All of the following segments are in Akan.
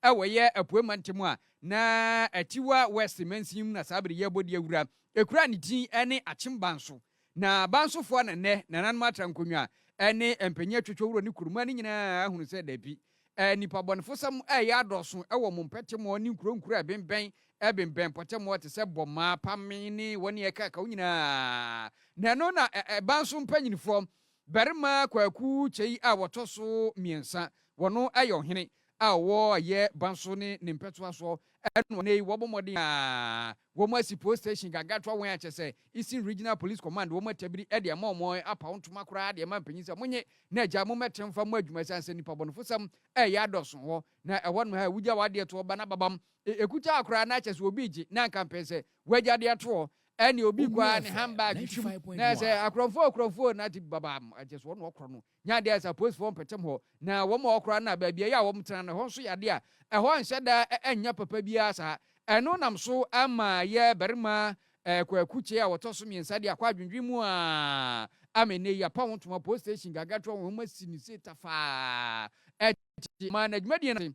Ɛwɔ yɛ Apuei Mantam a na Atiwa West mansin mu na saa bere yi yɛrebɔ di awura. Ekura ne din ne Akyem Banso. Na Bansofoɔ na nnɛ nananom atra nkonnwa ne mpanyin atwotwowuro ne kuruma no nyinaa ahunu sɛ dabi, nnipa bɔnefosɛm reyɛ adɔɔso wɔ mo mpɛtɛmɔ ne nkuro nkuro a ɛbenbɛn ɛbenbɛn mpɔtɛmɔ te sɛ Bɔmaa, Pame ne wɔn a ɛka ɛka ho nyinaa. Na ɛno na Banso mpanyinfoɔ Barima Kwaku Kyei a wɔtɔ so miensa, wɔno yɛ ɔhene a ɔwɔ ɛyɛ Banso ne ne mpɛtoa soɔ, ɛna ɔnɛ yi wɔbɔ mmɔden a wɔn asi post station Gagatoa wɔn a kyɛ sɛ Eastern Regional Police Command wɔn atabiri de ama wɔn apaw ntoma koraa de ama mpanyin sɛ monye na agya mommɛte mfa mmɔ adwuma ɛsiane sɛ nnipa bɔnefosɛm ɛyɛ adɔso hɔ na ɛhɔ nom ha wugya w'adeɛ to ɔba na babam ekutaa koraa na kyɛ sɛ obi gye na anka mpɛn sɛ wagya adeɛ to hɔ Ɛne obi kɔ ara ne handbag twitwim na sɛ akorɔmfoɔ akorɔmfoɔ na te babam ɛkyɛ sɛ wɔn ɔkorɔ no nya adeɛ sɛ apolisifoɔ mpɛtɛm hɔ na wɔn a ɔkorɔ no a baabi ɛyɛ a wɔn tena no ɛhɔ nso yɛ adeɛ a ɛhɔ nhyɛ da ɛnyɛ papa biara saa ɛno nam so ama yɛ barima Kwaku Kyei a wɔtɔ so miensa de akɔ adwendwen mu a ama ɛnɛ yi apa ho ntoma police station gagatoa wɔn ho asi ne se tafaa ɛte ma n'adwumadie no ase.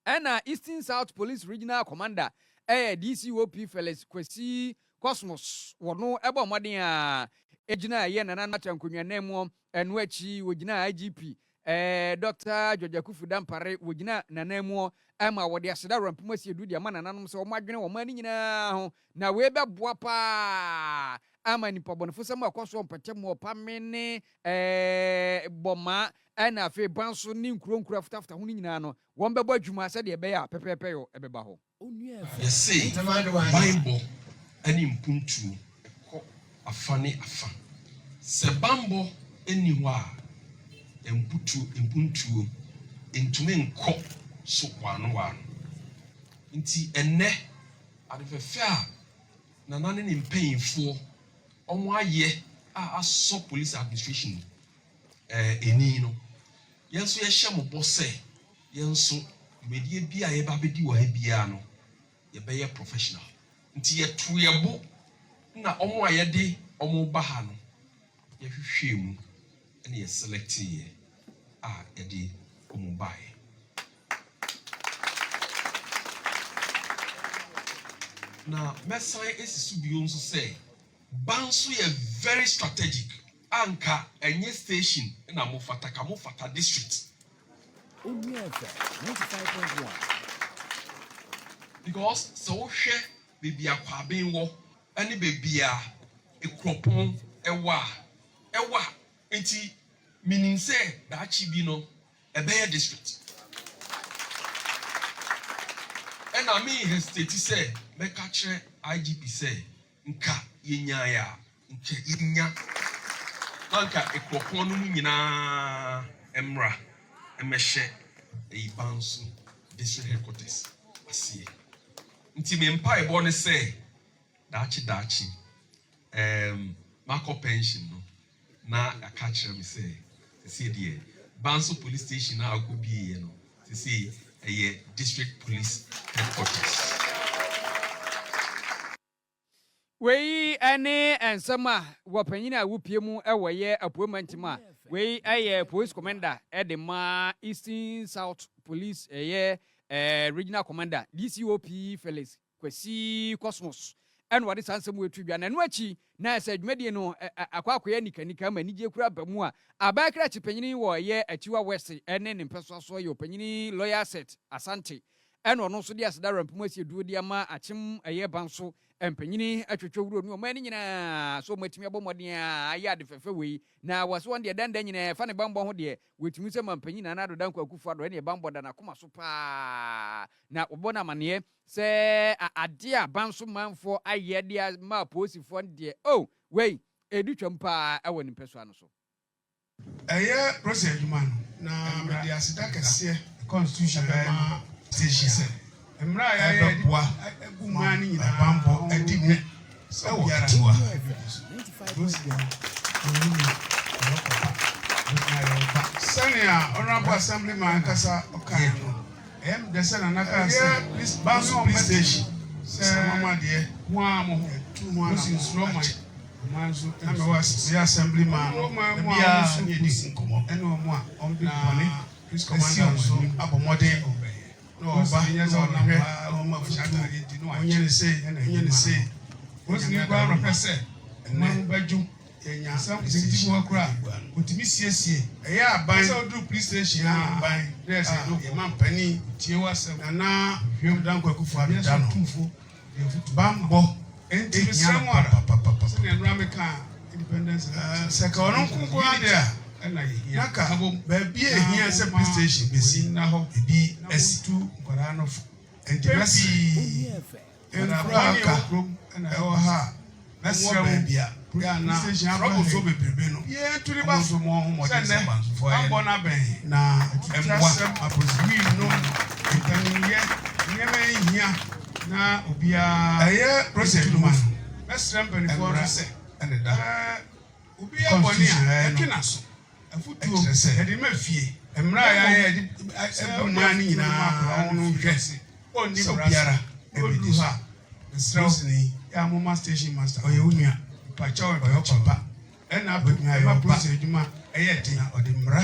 Ɛna Eastern South Police Regional Commander ɛyɛ DCOP Felix Kwesi Cosmos wɔno ɛbɔɔ mmɔden a ɛgyina ɛyɛ Nana Atta nkonnwa nan mu ɛno akyi wɔgyina IGP ɛɛ Dr. George Akuffo Dampare wɔgyina nanan mu ɛma wɔde aseda Awurampem Asiedu de ama nananom sɛ wɔn adwene wɔn ani nyinaa ho na wei bɛboa paa ama nipa bɔnefosɛm a ɛkɔ soɔ mpɛtɛm ɔpame ne ɛɛ bɔmaa Ɛna afei ban so ne nkuro nkuro a ɛfotafota ho no nyinaa no, wɔbɛbɔ adwuma sɛdeɛ ɛbɛyɛ a pɛpɛɛpɛyɔ bɛba hɔ. Yɛse banbɔ ne mpuntuo kɔ afa ne afa. Sɛ banbɔ nni hɔ a, mputuo, mpuntuo ntumi nkɔ so waano waano. Nti ɛnnɛ, ade fɛfɛ a Nana ne ne mpaninfoɔ wɔayɛ a asɔ police administration ani no, yɛn nso yɛhyɛ mo bɔ sɛ yɛn nso dwumadie bi a yɛba abɛdi wɔ ha biara no, yɛbɛyɛ professional. Nti yɛto yɛn bo na wɔn a yɛde wɔn ba ha no, yɛhwehwɛɛ mu na yɛ selecteeɛ a yɛde wɔn baeɛ. Na mɛsan asi so bio nso sɛ, ba nso yɛ very strategic. Anka ɛnyɛ station na mo fata ka mo fata district. Onua FM 95.1. Because sɛ wo hwɛ baabi a Kwaben wɔ ɛne baabi a Ekuropɔn ɛwɔ a, ɛwɔ a nti me nim sɛ daakye bi no ɛbɛyɛ district. Ɛna me hesitate sɛ mɛka kyerɛ IGP sɛ Nka yɛnyaeɛ a, nka yɛnya, na nka ekuropɔn no mu nyinaa mmra mmɛhyɛ Ayibanso District Headquarters aseɛ. Nti me mpaebɔ ne sɛ, daakye daakye, ɛɛm, makɔ pension no, na yɛaka akyerɛ me sɛ seesei deɛ Banso Police Station a wokɔbieeɛ no, seesei ɛyɛ District Police Headquarters. Wei ne nsɛm a wɔ panyin a wopie mu wɔ yɛ Apuei Mantam a wei yɛ Police Commander de ma Eastern South Police ɛyɛ Regional Commander DCOP Felix Kwasi Cosmos ɛna wɔde saa nsɛm wei to dwa. Na ɛno akyi na sɛ dwumadie no akɔ akɔyɛ nikanika ma anigyeɛ kura ba mu a, aban krakye panyini wɔ ɛyɛ Atiwa West ne ne mpɛsoasoɔ yɛ ɔpanyini Lawyer Seth Asante ɛna ɔno nso de aseda rampem asi aduro de ama akyem ɛyɛ ban so mpanyini atwotwo wuro ne ɔman no nyinaa sɛ wɔn atumi abɔ mmɔden a ayɛ ade fɛfɛ wei na wɔ sɛ wɔn deɛ danda nyinaa ɛfa ne banbɔ ho deɛ wɔatumi sɛ mampanyin Nana Addo Dankwa Akufo Addo ɛne banbɔ da n'akoma so paa na wɔbɔ no amaneɛ Sɛ adeɛ a banso manfoɔ ayɛ de ama apolisifoɔ no deɛ, oh, wei, ɛredi twam pa ara wɔ ne mpasua no so. Ɛyɛ prose adwuma no, na mede aseda kɛseɛ bɛma station sɛ ɛbɛboa ma banbɔ adi mu wɔ Atiwa. Sɛnea Honourable Assemblyman ankasa ɔkaeɛ no, Ɛyɛ me dɛ sɛ Nana kaa sɛ Banso Police Station sɛ yɛtu ho anammɔn akyɛ. Na mewɔ meyɛ Assembly man no, da biara ne yɛdi ho nkɔmmɔ. Na Police Commander nso abɔ mmɔden. ɔba na ɔbɛhwɛ na ɔma afotuo, ɔnyɛ no sei, ɔnyɛ no sei. Nyame adaworoma, ɛnnɛ yɛanya police station de bu ano. Ɛyɛ aban ne aban a yɛn mampanin Nana Addo Dankwa Akufo-Addo da no bammɔ hia no papapapapa. Sɛ ka ɔno nko nko ara deɛ a, na ka baabi a ɛhia sɛ police station bɛsi ebi asi. Enti mɛsrɛ nkuro a aka ɛwɔ ha a wɔwɔ baabi a yɛ a na trɔbɔfoɔ bebrebe no, wɔn nso wɔn ho mmɔden sɛ bansofoɔ ayɛ no na ɛmmoa apolisifoɔ adwuma no. Ɛyɛ process adwuma no, mmara na ɛda hɔ. Constitution a ɛyɛ no kyerɛ sɛ mmara a yɛayɛ de abu man no nyinaa no nhwɛ sɛ obiara bɛdi so. Polisini, ɔyɛ wo nua, ɔyɛ wo papa, obetumi ayɛ wo ba, na ɔde mmara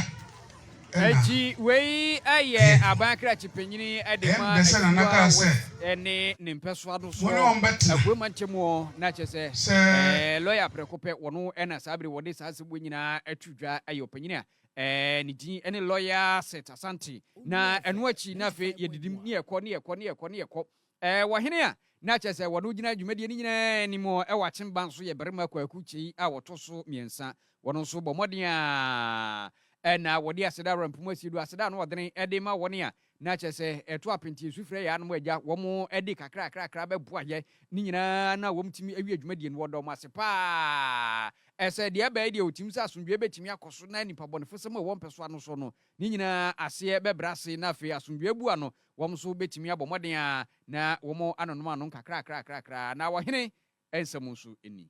na Enti wei yɛ ɛyɛ adwuma. aban krakye panyini de Ɛyɛ ma me dɛ sɛ Nana Atiwa kaa sɛ, West ne ne mpɛsoa no Mo ne soɔ wɔn bɛtena Apuei mantam hɔ na kyerɛ sɛ sɛ. lɔya prɛko pɛ wɔno na saa bere wɔde saa asɛm wei nyinaa to dwa yɛ ɔpanyini a ne din ne lɔya Seth Asante na ɛno akyi na afei yɛdidim ne yɛkɔ ne yɛkɔ ne yɛkɔ ne yɛkɔ Ɔhene a na kyerɛ sɛ wɔno gyina dwumadie no nyinaa anim wɔ Akyemba nso yɛ barima Kwaku Kyei a wɔtɔ so mmiɛnsa. Wɔno nso bɔ mmɔden a na wɔde aseda awura mpom asie do, aseda a na ɔdene de ma wɔn a na kyerɛ sɛ ɛto apenteɛ sufrɛ yɛ anom agya wɔn de kakrakrakra bɛboa yɛ ne nyinaa na wɔn tumi awie dwumadie no. Wɔdɔ wɔn ase paa sɛ deɛ ɛbɛyɛ deɛ wɔtim sɛ asomdwoeɛ bɛtumi akɔ so na nnipa bɔnefosɛm a ɛwɔ mpɛsoa no so no ne nyinaa aseɛ bɛbrɛ ase na afei asomdwoeɛ abu ano Wɔn nso bɛtumi abɔ mmɔden ara na wɔanonom ano nkakrakrakrakra, na ɔhene nsɛm nso ni.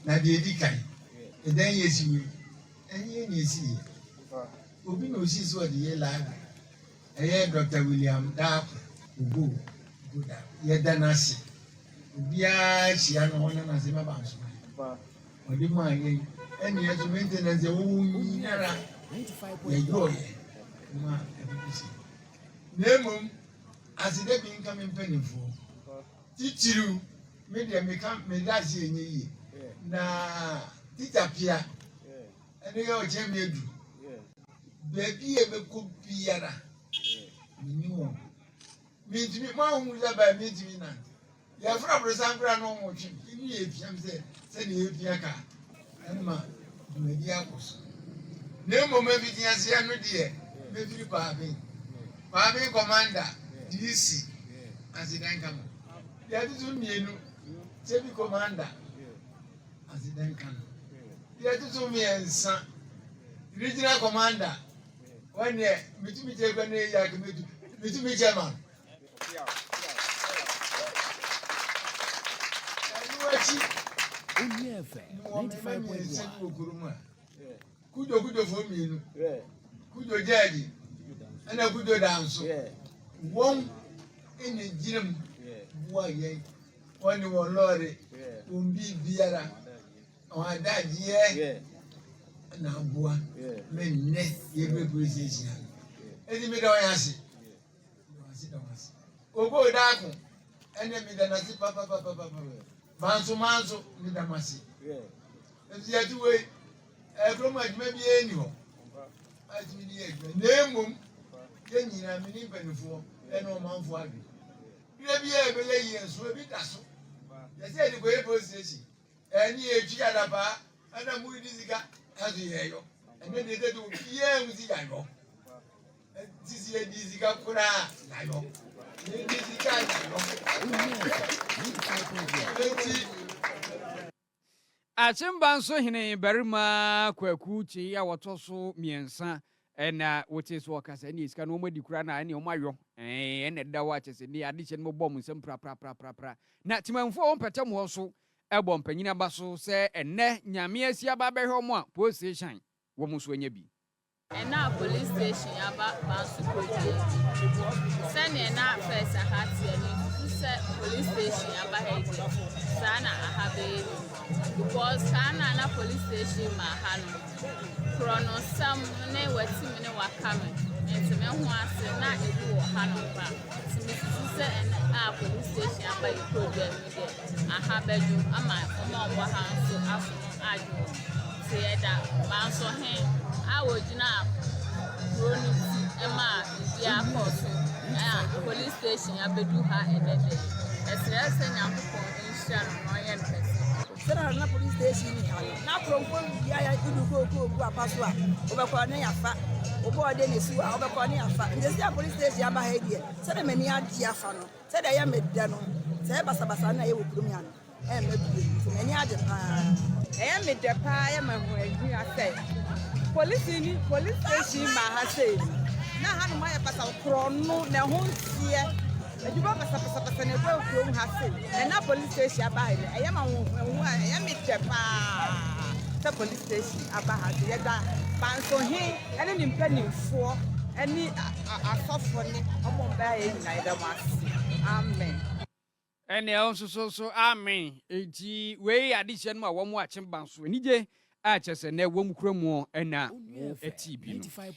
Na deɛ ɛdi kan, ɛdan yi esi hɔ yi, ɛnyɛ yɛn na ɛsiiɛ. Obi na ɔsii sɛ ɔde yɛ library. Ɛyɛ Dɔkta William Darko Ogo Ogo Darko. Yɛda no ase. Obiara hyia no ɔna no ase ma bansoma. Ɔde maa yɛn. Ɛne yɛn nso maintenance ɛwɔ hɔ nyinara yɛyɔɔyɛ ma ɛbɛbi si. Na mmom aseda bi nka me mpanimfoɔ titiriw me deɛ meka meda ase ɛnyɛ yie na tita pia ɛne yɛ ɔkyɛn mi adu baabi a ɛbɛkɔ biara menni wɔn mentumi mo ahu sɛ baa mentumi nante Yɛfrɛ aborosan koraa na wɔtwe me. Ebi yɛ piam sɛ sɛnea yɛpia kaa ma dwumadi akɔ so. Na mmom mfitiaseɛ no deɛ mɛfiri Kwaaben. Kwaaben Commander, DC, aseda nka mo. Deɛ ɛto so mmienu, Kyebi Commander, aseda nka no. Deɛ ɛto so mmiɛnsa, Regional Commander, wɔn deɛ metumi kyɛ kura na eyi aka metumi kyɛ ma no. Ɛno akyi, mewɔ mmarima mmiɛnsa bi wɔ kurom a Kudwo Kudwofoɔ mmienu, Kudwo Gyɛɛgye ɛna Kudwo Danso. Wɔn ɛna gyina mu boa yɛn. Wɔn ne wɔn lɔɔre, wɔn biribiara, wɔn adagyeɛ na aboa me nnɛ yɛbɛ police station ano. Eti meda wɔn ase. Ogo daako ɛnɛ meda n'ase papapapapa manso manso meda mo ase nti yɛte wei ɛkurom adwuma biara nni hɔ a ɛtumi de yɛ adwuma na mmom yɛn nyinaa me ne mpanimfoɔ ɛne ɔmanfoɔ adwene berɛ biara ɛbɛyɛ yie nso ebi da so yɛsɛ yɛde kɔyɛ police station Ɛne yɛtwi adapaa ɛna mo di sika ɛso yɛyɔ ɛne deɛ sɛ obiara hu si yayɔ sisi yɛdi sika koraa yayɔ yɛdi sika yayɔ eti. Akyemba nso hene barima Kwaku Kyei a wɔtɔ so mmiɛnsa ɛna wote so ɔkasa ɛne sika no wɔn adi koraa na ɛne wɔn ayɔ ɛɛ ɛna ɛda hɔ akyɛ sɛ ne adehyɛ no bɔ wɔn nsam praprapraprapra na temanfoɔ a wɔn pɛtɛm hɔ so Ɛbɔ mpanyin aba so sɛ ɛnnɛ Nyame asi aba abɛhwɛ wɔn a police station wɔn nso anya bi. Ɛna a police station aba Banso Kurodua yi, sɛdeɛ na first aha teɛ no nsusu sɛ police station aba ha yi deɛ saa na aha bɛyɛ bi because saa na na police station ma ha no korɔnosɛm ne watimi ne waka me nti me ho ase na ebi wɔ ha no ba. aba yɛ kurodua mu deɛ, aha bɛdwo ama wɔn a wɔwɔ ha nso aso no adwo wɔn. Nti yɛda Mansohe a wɔgyinaa kuro no ti maa biribiara kɔɔ so a police station abɛdu ha ɛnɛ da yi. Yɛsrɛ sɛ Nyankopɔn nhyira no na ɔnyɛ no kɛse. Sɛnea na police station ni ha no, na akorɔmfoɔ wia yɛ wodu kookoo gu apa so a, wobɛkɔ ne yɛafa. Wobɔ ɔde na esi hɔ a, wobɛkɔ ne yɛafa. Nti sɛ police station aba ha yi deɛ, sɛdeɛ m'ani agye afa no, sɛdeɛ ɛyɛ me dɛ no, sɛ ɛyɛ basabasa no a ɛyɛ wɔ kurom ha no, ɛmma bio. Nti m'ani agye paa. Ɛyɛ me dɛ paa yɛ ma ho ahia sɛ polisini police station ma ha sei no na hanom ayɛ basaw korɔno na ɛho nteɛ adwuma basabasabasa na ɛkɔ kurom ha sei na na police station aba ha yi ɛyɛ ma ho ɛho ɛyɛ me dɛ paa sɛ police station aba ha sei yɛda bansohe ɛne ne mpanimfoɔ ɛne asɔfo ne ɔmo mbaa yɛ nyinaa yɛda mo ase amen. Ɛnneɛ wo nso so so amen. Enti wei yɛ adehyɛ no mu a wɔn akye ban so anigye a kyerɛ sɛ nɛ wɔn kura mu na wo ɛte bi no.